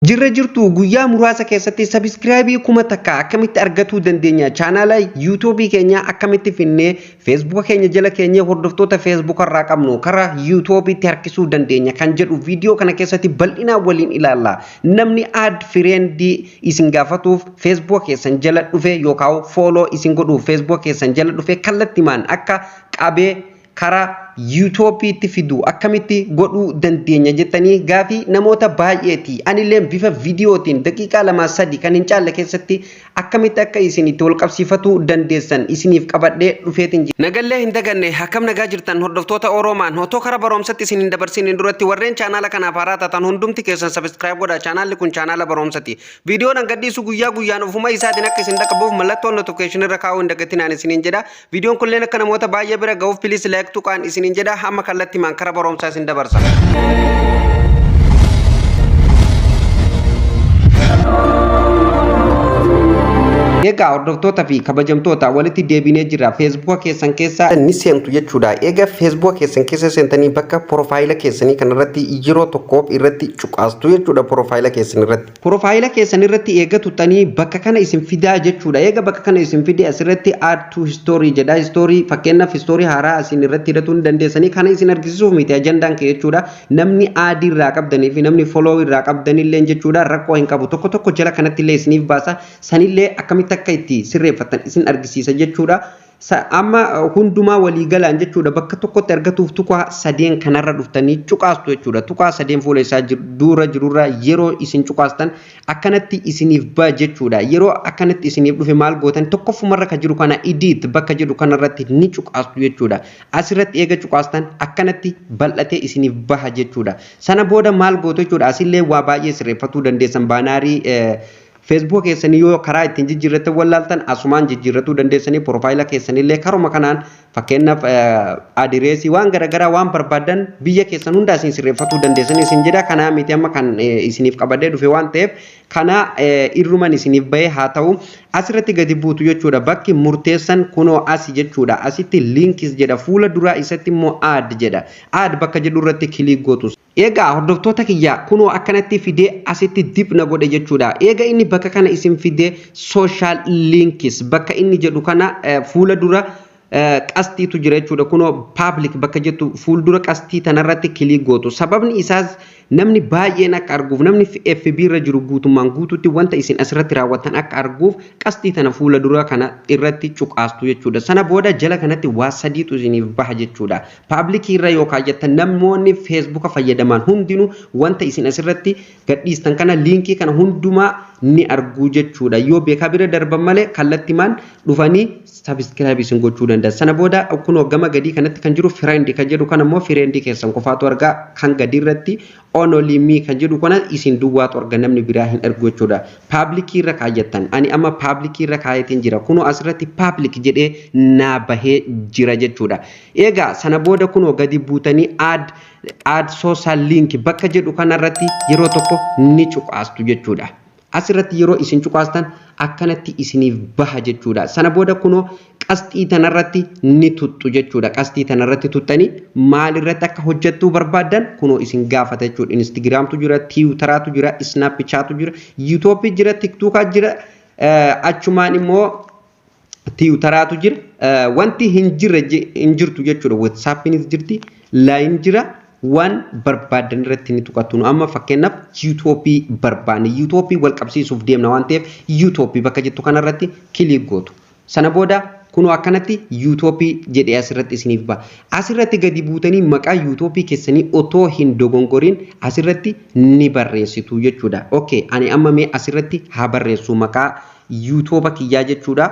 Jirra jirtu, guyyaa muraasa keessatti subscribe 1000 akkamitti argatuu dandeenya? Chaanaala YouTubeii keenya akkamitti finnee Facebooka keenya jala keenya hordoftoota Facebooka irraa qabnu karaa YouTubeiitti harkisuu dandeenya kan jedhu viidiyoo kana keessatti bal'inaan waliin ilaalla. Namni add friendii isin gaafatuuf Facebooka keessan jala dhufe yookaan follow isin godhuuf Facebooka keessan jala dhufe kallattimaan akka qabee karaa YouTubeiitti fidu akkamitti godhuu dandeenya jettanii gaafii namoota baay'eeti. Anillee bifa viidiyootiin daqiiqaa 2, 3 kan hin caalle keessatti akkamitti akka isin itti wal qabsiifatuu dandeessan isiniif qabadhee dhufeetiin jira. Nagallee hin daganne, akkam nagaa jirtan, hordoftoota Oroomaan? Otoo karaa barumsatti isin hin dabarsin duratti, warreen chaanaala kanaaf haaraa taatan hundumti keessan subscribe godhaa. Chaanaalli kun chaanaala barumsati. Viidiyoon an gadhiisu guyyaa guyyaan ofuma isaatiin akka isin dhaqqabuuf mallattoo notification irra kaa'uu hin dagatinaan isiniin jedha. Viidiyoon kunneen akka namoota baay'ee bira ga'uuf please like tuqaan isiniin jedha. Hamma kallattimaan karaa barumsaa isin dabarsa. Egaa hordoftoota fi kabajamtoota, walitti deebinee jira. Facebooka keessan keessa ni seentu jechuudha. Egaa Facebooka keessan keessa seentanii bakka profile keessanii kanarratti yeroo tokkoof irratti cuqaastu jechuudha, profile keessan irratti. Profile keessan irratti eega tuttanii bakka kana isin fidaa jechuudha. Eega bakka kana isin fide, asirratti "add to story" jedha. Story, fakkeenyaaf, story haaraa isin irratti hidhatuu ni dandeessanii. Kana isin argisiisuuf miti ajandaan kee jechuudha. Namni add irraa qabdanii fi namni follow irraa qabdanillee jechuudha, rakkoo hin qabu. Tokko tokko jala kanatti illee isiniif baasa. Sanillee akkamitti akka itti sirreeffatan isin argisiisa jechuudha. Amma hundumaa walii galaan jechuudha, bakka tokkotti argatuuf tuqaa sadeen kanarra dhuftanii cuqaastu jechuudha. Tuqaa sadeen fuula isaa dura jirurra yeroo isin cuqaastan akkanatti isiniif ba'a jechuudha. Yeroo akkanatti isiniif dhufe maal gootan? Tokkoffumarra kan jiru kana, "edit" bakka jedhu kanarratti ni cuqaastu jechuudha. Asirratti eega cuqaastan akkanatti bal'atee isiniif baha jechuudha. Sana booda maal gootu jechuudha? Asillee waa baay'ee sirreeffatuu dandeessan. Bannerii Facebook keessanii yoo karaa ittiin jijjiirrattan wallaaltan, asumaan jijjiirratuu dandeessanii. Profile keessanillee karuma kanaan, fakkeenyaaf adireesii, waan garaagaraa, waan barbaadan, biyya keessan hunda isin sirreeffatuu dandeessanii isin jedha. Kanaa miti amma kan isiniif qabadee dhufe waan ta'eef, kana irruman isiniif bahee haa ta'u. Asirratti gadi buutu jechuudha. Bakki murteessan kunoo asi jechuudha. Asitti "links" jedha, fuula duraa isatti immoo "add" jedha. "Add" bakka jedhu irratti click gootu. Egaa hordoftoota kiyya, kunoo akkanatti fidee asitti dibna godhe jechuudha. Eega inni bakka kana isin fidee, "social links" bakka inni jedhu kana fuula dura qastiitu jira jechuudha. Kunoo "public" bakka jettu fuuldura qastii tanarratti click gootu. Sababni isaas namni baay'een akka arguuf, namni FB irra jiru guutummaan guututti wanta isin asirratti raawwattan akka arguuf qastii tana fuula dura kana irratti cuqaastu jechuudha. Sana booda jala kanatti waa sadiitu isiniif baha jechuudha. Publicii irra yoo kaayattan, namoonni Facebooka fayyadaman hundinuu wanta isin asirratti gadhiistan kana, linkii kana hundumaa ni arguu jechuudha. Yoo beekaa bira darban malee kallattimaan dhufanii subscribe isin gochuu danda'a. Sana booda kunoo gama gadii kanatti kan jiru "friend" kan jedhu kana immoo friendii keessan qofaatu argaa. Kan gadii irratti "only me" kan jedhu kana isin duwwaatu arga, namni biraa hin argu jechuudha. Publicii irra kaayyattan, ani amma publicii irra kaayatiin jira. Kunoo asirratti "public" jedhee naa bahee jira jechuudha. Egaa sana booda kunoo gadi buutanii "add social link" bakka jedhu kanarratti yeroo tokko ni cuqaastu jechuudha. Asirratti yeroo isin cuqaastan akkanatti isiniif baha jechuudha. Sana booda kunoo qasxii tanarratti ni tuttu jechuudha. Qasxii tanarratti tuttanii maalirratti akka hojjettuu barbaaddan kunoo isin gaafata jechuudha. Instagramtu jira, Twitteratu jira, Snapchatu jira, YouTubeii jira, TikTokaa jira, achumaan immoo Twitteratu jira. Wanti hin jirre hin jirtu jechuudha. WhatsAppiinis jirti, Line jira. Waan barbaadan irratti ni tuqattu. Amma fakkeenyaaf YouTubeii barbaanne, YouTubeii wal qabsiisuuf deemna waan ta'eef, "YouTubeii" bakka jettu kanarratti click gootu. Sana booda kunoo akkanatti "YouTubeii" jedhee asirratti isiniif ba'a. Asirratti gadi buutanii maqaa YouTubeii keessanii otoo hin dogongoriin asirratti ni barreessitu jechuudha. Okay, ani amma mee asirratti haa barreessu maqaa YouTubea kiyyaa jechuudha.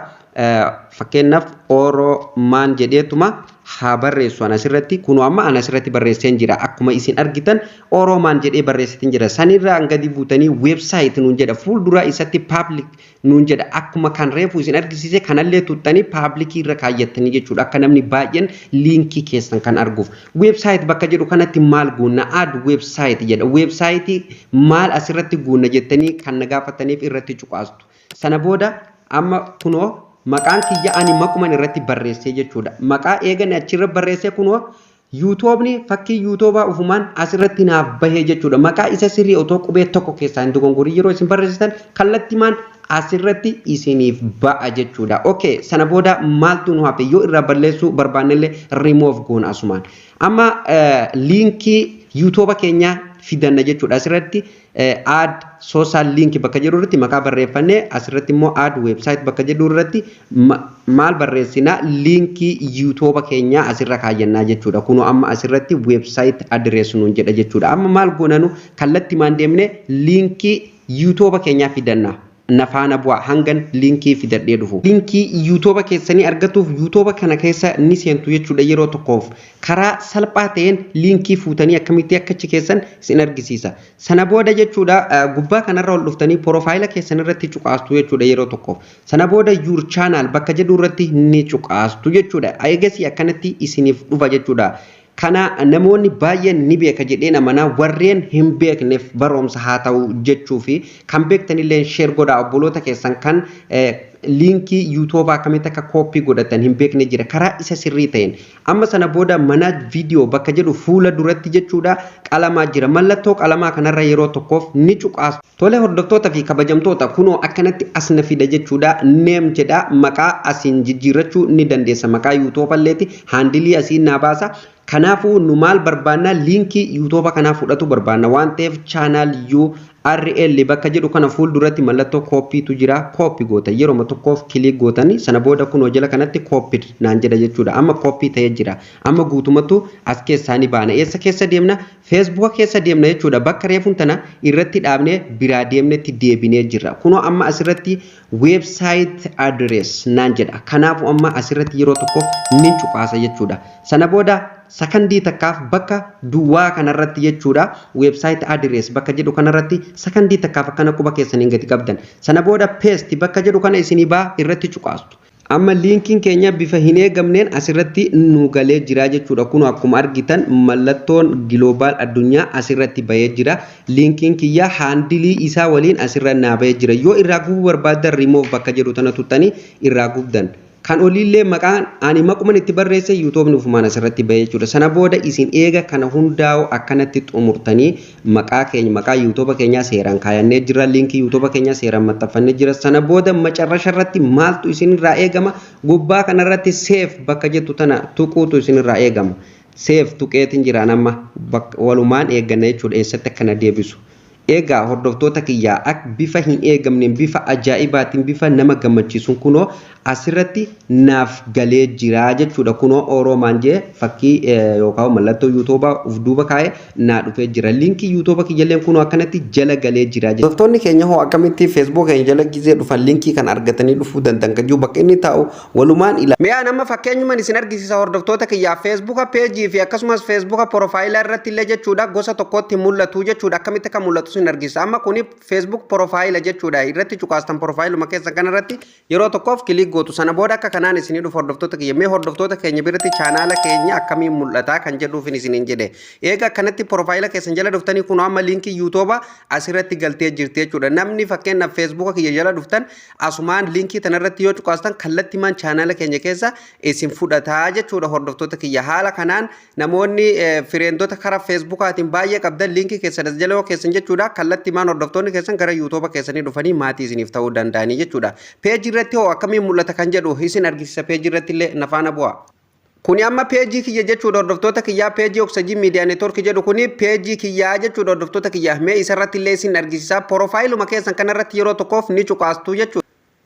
Fakkeenyaaf Oroomaan jedheetuma haa barreessu an asirratti. Kunoo amma an asirratti barreesseen jira. Akkuma isin argitan Oroomaan jedhee barreessitiin jira. Sanirraa gadi buutanii "website" nuun jedha, fuuldura isatti "public" nuun jedha. Akkuma kan reefu isin argisiise kanallee tuttanii publicii irra kaayyattanii jechuudha, akka namni baay'een linkii keessan kan arguuf. "Website" bakka jedhu kanatti maal guunna? "Add website" jedha. Websiteii maal asirratti guunna jettanii kan na gaafataniif irratti cuqaastu. Sana booda amma kunoo maqaan kiyya ani maquman irratti barreessee jechuudha. Maqaa eegani achirra barreessee kunoo Yuutoobni fakkii yuutoobaa ufumaan asirratti naaf bahee jechuudha. Maqaa isa sirrii otoo qubee tokko keessaa hin dogongorin yeroo isin barreessitan kallattimaan asirratti isiniif ba'a jechuudha. Okay, sana booda maaltu nu hafe? Yoo irraa balleessuu barbaannellee remove goona asumaan. Amma liinkii yuutooba keenyaa fidanna jechuudha. Asirratti add social link bakka jedhu irratti maqaa barreeffannee, asirratti immoo add website bakka jedhu irratti maal barreessina? Liinkii yuutooba keenyaa asirra kaayyannaa jechuudha. Kunoo amma asirratti website address nuun jedha jechuudha. Amma maal goonanu? Kallattii maan deemne liinkii yuutooba keenyaa fidanna. Na faana bu'aa hangan liinkii fidadhee dhufu. Liinkii yuutooba keessanii argatuuf yuutooba kana keessa ni seentu jechuudha yeroo tokkoof. Karaa salphaa ta'een liinkii fuutanii akkamitti akka achi keessan isin argisiisa. Sana booda jechuudha, gubbaa kanarra ol dhuftanii porofaayila keessan irratti cuqaastu jechuudha yeroo tokkoof. Sana booda your channel bakka jedhu irratti ni cuqaastu jechuudha. Eegasii akkanatti isiniif dhufa jechuudha. Kana namoonni baay'een ni beeka jedheen amanaa, warreen hin beekneef barumsa haa ta'u jechuu fi kan beektanillee share godhaa. Obboloota keessan kan liinkii yuutuubaa akkamitti akka copy godhatan hin beekne jira karaa isa sirrii ta'een. Amma sana booda manage video bakka jedhu fuula duratti jechuudha qalamaa jira. Mallattoo qalamaa kanarra yeroo tokkoof ni cuqaasu. Tole, hordoftoota fi kabajamtoota, kunoo akkanatti as na fida jechuudha. Name jedha, maqaa asiin jijjiirrachuu ni dandeessa. Maqaa yuutuuballeeti handle asiin naa baasa. Kanaafuu nu maal barbaanna? Liinkii yuutuuba kanaa fudhatu barbaanna waan ta'eef, channel URL bakka jedhu kana fuulduratti mallattoo copytu jira. Copy goota, yeroo tokkoof click gootanii, sana booda kunoo jala kanatti copy naan jedha jechuudha. Amma copy ta'ee jira. Amma guutummattu as keessaa ni baana. Eessa keessa deemna? Feesbuuka keessa deemna jechuudha. Bakka reefuun tana irratti dhaabnee biraa deemnetti deebinee jirra. Kunoo amma asirratti website address naan jedha. Kanaafuu amma asirratti yeroo tokkoof ni cuqaasa jechuudha. Sana booda sakandii takkaaf bakka duwwaa kanarratti jechuudha, website address bakka jedhu kanarratti sakandii takkaaf akkana quba keessaniin gadi qabdan. Sana booda paste bakka jedhu kana isinii baa, irratti cuqaastu. Amma liinkiin keenya bifa hin eegamneen asirratti nu galee jira jechuudha. Kun akkuma argitan mallattoon global addunyaa asirratti bahee jira. Liinkiin kiyya handle isaa waliin asirra naa bahee jira. Yoo irraa gubuu barbaaddan remove bakka jedhu tana tuttanii irraa gubdan. Kan oliillee maqaan ani maquman itti barreesse yuutuubni ufumaan asirratti bahee jechuudha. Sana booda isin eega kana hundaa'u akkanatti xumurtanii, maqaa keenya, maqaa yuutuuba keenyaa seeraan kaayannee jira. Liinkii yuutuuba keenyaa seeraan maxxanfannee jira. Sana booda macarrasha irratti maaltu isinirraa eegama? Gubbaa kanarratti save bakka jettu tana tuquutu isinirraa eegama. Save tuqeetiin jiraan, amma walumaan eegganna jechuudha eessatti akkana deebisu. Egaa hordoftoota kiyyaa, akka bifa hin eegamneen, bifa ajaa'ibaatiin, bifa nama gammachiisuun kunoo asirratti naaf galee jira jechuudha. Kunoo Oroomaan jee fakkii yookaan mallattoo yuutuubaa uf duuba kaa'ee naa dhufee jira. Liinkii yuutuuba kiyyalleen kunoo akkanatti jala galee jira. Hordoftoonni keenya hoo akkamitti feesbuuk keenya jala gizee dhufan liinkii kan argatanii dhufuu danda'an kan jiru bakka inni taa'u walumaan ilaala. Mi'a nama fakkeenyumaan isin argisiisa, hordoftoota kiyyaa, feesbuuka peejii fi akkasumas feesbuuka porofaayilaa irratti illee jechuudha gosa tokkotti mul'atu jechuudha. Akkamitti akka mul'atu isin argisiisa. Amma kuni feesbuuk porofaayila jechuudha. Irratti cuqaastan, porofaayiluma keessan kanarratti yeroo tokkoof click gootu. Sana booda akka kanaan isinii dhufu, hordoftoota kiyya. Mee hordoftoota keenya biratti chaanaala keenya akkamiin mul'ata kan jedhuufin isiniin jedhe. Eega akkanatti porofaayila keessan jala dhuftanii, kun amma liinkii yuutuuba asirratti galtee jirti jechuudha. Namni fakkeenyaaf feesbuuka kiyya jala dhuftan asumaan liinkii tanarratti yoo cuqaastan kallattimaan chaanaala keenya keessa isin fudhataa jechuudha, hordoftoota kiyya. Haala kanaan namoonni fireendota karaa feesbuukaatiin baay'ee qabdan liinkii keessan as jala yoo keessan jechuudha, kallattimaan hordoftoonni keessan gara yuutuuba keessanii dhufanii maatii isiniif ta'uu danda'anii jechuudha. Peejii irratti hoo akkamiin mul'ata kan jedhu isin argisiisa. Peejii irratti illee nafaana bu'a. Kuni amma peejii kiyya jechuudha, hordoftoota kiyyaa. Peejii Oksajii Miidiyaa Neetwork jedhu kuni peejii kiyyaa jechuudha, hordoftoota kiyyaa. Mee isarratti illee isin argisiisa. Porofaayiluma keessan kanarratti yeroo tokkoof ni cuqaastu jechuudha.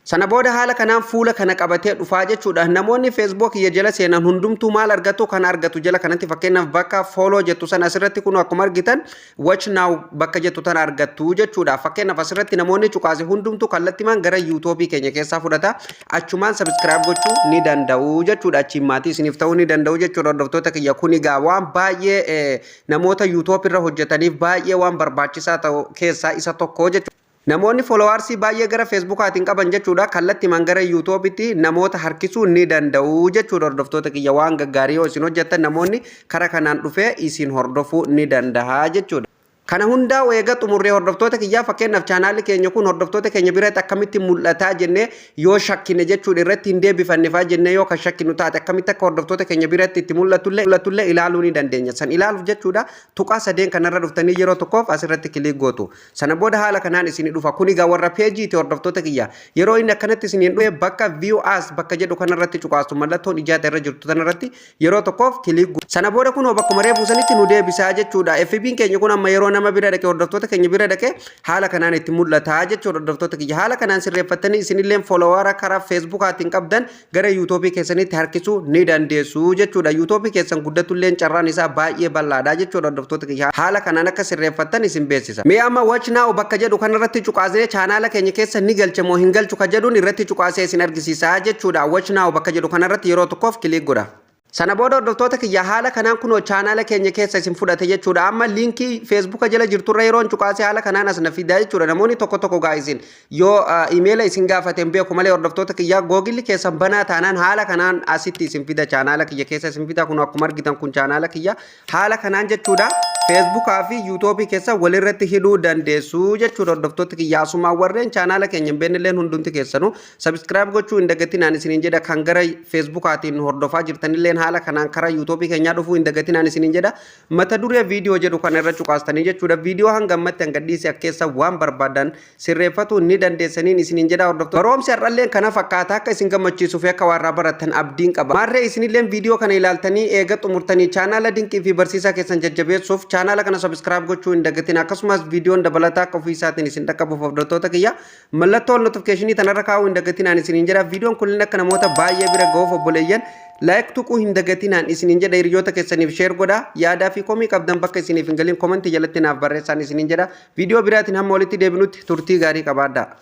Sana booda haala kanaan fuula kana qabatee dhufaa jechuudha. Namoonni Facebook kiyya jala seenan hundumtuu maal argatu? Kan argatu jala kanatti fakkeenyaaf bakka follow jettu sana asirratti kun akkuma argitan watch now bakka jettu tana argattu jechuudha. Fakkeenyaaf asirratti namoonni cuqaase hundumtuu kallattimaan gara YouTube keenya keessaa fudhata. Achumaan subscribe gochuu ni danda'u jechuudha. Achiin maatii isiniif ta'uu ni danda'u jechuudha, hordoftoota kiyya. Kun egaa waan baay'ee namoota YouTube irra hojjetaniif baay'ee waan barbaachisaa ta'u keessaa isa tokko jechuudha. Namoonni followers baay'ee gara Feesbuukaatiin qaban jechuudha kallattimaan gara yuutuubitti namoota harkisuu ni danda'u jechuudha, hordoftoota kiyya. Waan gaggaarii yoo isin hojjettan namoonni kara kanaan dhufee isin hordofuu ni danda'a jechuudha. Kana hundaa eega xumurree, hordoftoota kiyyaa, fakkeenyaaf chaanaalli keenya kun hordoftoota keenya biratti akkamitti mul'ataa jennee yoo shakkine jechuudha, irratti hin deebifanne faa jennee yoo kan shakkinu taate, akkamitti akka hordoftoota keenya biratti itti mul'atullee ilaaluu ni dandeenya. San ilaaluuf jechuudha, tuqaa sadeen kanarra dhuftanii yeroo tokkoof asirratti click gootu. Sana booda haala kanaan isinii dhufa. Kun egaa warra peejiiti, hordoftoota kiyya. Yeroo inni akkanatti isiniin dhufe, bakka "View as" bakka jedhu kanarratti cuqaastu. Mallattoon ijaata irra jirtu tanarratti yeroo tokkoof click gootu. Sana booda kunoo bakkuma reefuu sanitti nu deebisaa jechuudha. FB'n keenya kun amma yeroo nama bira dhaqe, hordoftoota keenya bira dhaqe, haala kanaan itti mul'ata jechuudha, hordoftoota kiyya. Haala kanaan sirreeffattanii isinillee followera karaa Facebookaatiin qabdan gara YouTubeii keessanitti harkisuu ni dandeessu jechuudha. YouTubeii keessan guddatullee carraan isaa baay'ee bal'aadha jechuudha, hordoftoota kiyya. Haala kanaan akka sirreeffattan isin beeksisa. Mee amma "Watch now" bakka jedhu kanarratti cuqaasnee chaanaala keenya keessa ni galche moo hin galchu ka jedhuun irratti cuqaasee isin argisiisa jechuudha. "Watch now" bakka jedhu kanarratti yeroo tokkoof click godha. Sana booda, hordoftoota kiyya, haala kanaan kunoo chaanaala keenya keessa isin fudhate jechuudha. Amma liinkii Facebooka jala jirturra yeroon cuqaasee haala kanaan as na fidaa jechuudha. Namoonni tokko tokko gaa isin yoo imeela isin gaafate hin beeku malee, hordoftoota kiyyaa, Googilli keessan banaa taanaan haala kanaan asitti isin fida, chaanaala kiyya keessa isin fida. Kun akkuma argitan kun chaanaala kiyya haala kanaan jechuudha. Facebookaa fi YouTubeii keessa walirratti hidhuu dandeessu jechuudha, hordoftoota kiyya. Asumaan warreen chaanaala keenya hin beeknelleen hundumti keessanuu subscribe gochuu hin dagatinaan isiniin jedha. Kan gara Facebookaatiin hordofaa jirtanilleen haala kanaan karaa YouTubeii keenyaa dhufuu hin dagatinaan isiniin jedha. Mata duree viidiyoo jedhu kana irra cuqaastanii jechuudha. Viidiyoo hanga ammatti hanga dhiise keessa waan barbaadan sirreeffatu ni dandeessaniin isiniin jedha, hordoftoota. Barumsi har'alleen kana fakkaata. Akka isin gammachiisuu fi akka warraa barattan abdiin qaba. Maarree isinilleen viidiyoo kana ilaaltanii eega xumurtanii chaanaala dinqii fi barsiisaa keessan jajjabeessuuf chaanaala kana subscribe gochuu hin dagatin. Akkasumas viidiyoon dabalataa akka ofii isaatiin isin dhaqqabuuf, hordoftoota kiyya, mallattoo notificationii tanarra kaa'uu hin dagatinaan isiniin jedha. Viidiyoon kunneen akka namoota baay'ee bira ga'uuf, obboleeyyan, like tuquu hin dagatinaan isiniin jedha. Hiriyoota keessaniif share godha. Yaadaa fi komii qabdan bakka isiniif hin galin commentii jalatti naaf barreessaan isiniin jedha. Viidiyoo biraatiin hamma walitti deebinutti turtii gaarii qabaadhaa.